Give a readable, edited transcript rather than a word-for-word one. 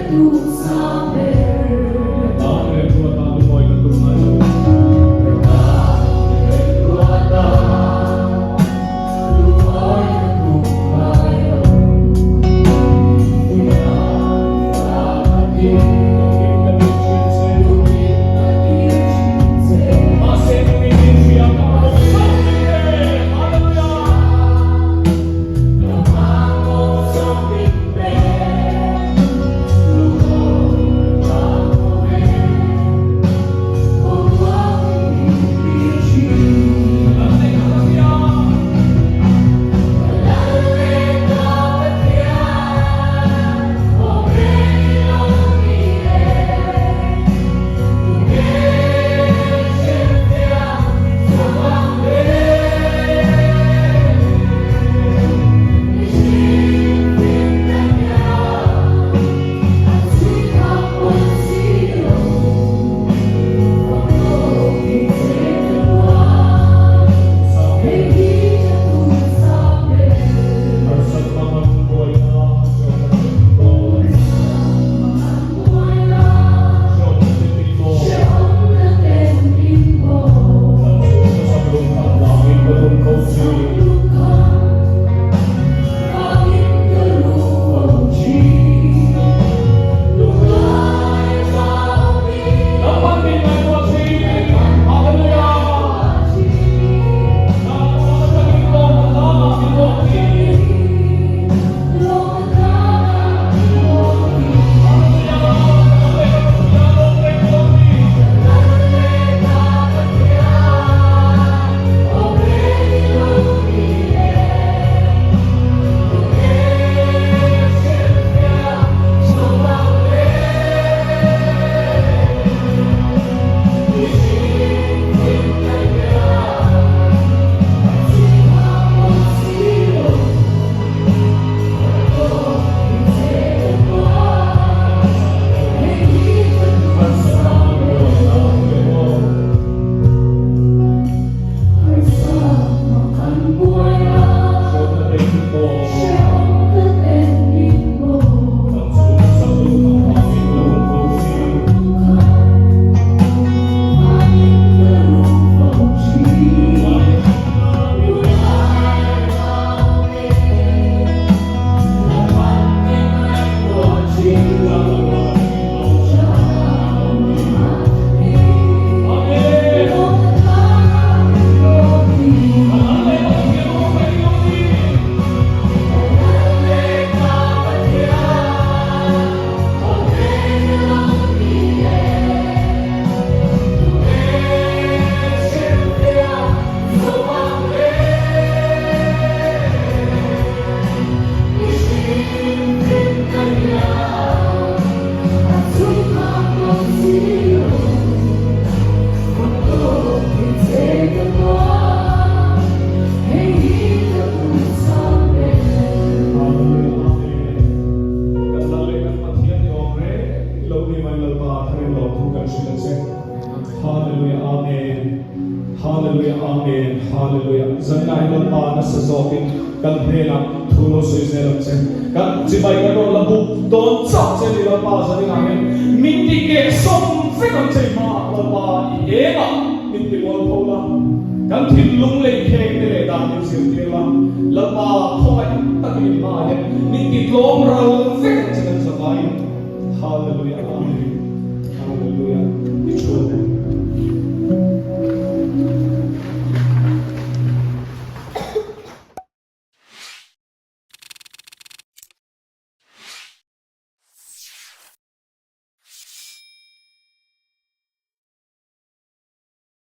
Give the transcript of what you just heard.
Ka tan remruata lungawi ka tum ngai lo. Lungin ka dil thin che. Mahse lungin in hria ka mamawh chauh ni e. Hallelujah! Kan Lal leh kan Pathian i awm reng lo ni mai Lalpa tharin lawmthu kan hrilh a che. Hallelujah Amen Hallelujah Amen Hallelujah Zanina hi Lalpa nasa zawkin kan hnenah thu lo sawi zel ang che. Kan chibai kan rawn la buk dawn chauh che ni Lalpa zanina hian min ti keh sawm vek ang che i hmaah Lalpa i engah min ti mual pho la. Kan thinlung lei kheng te leh dan min zirtir la. Lalpa khawngaih takin i hmaah hian min ti tlawm ral vek ang che kan zavaiin. Hallelujah Amen.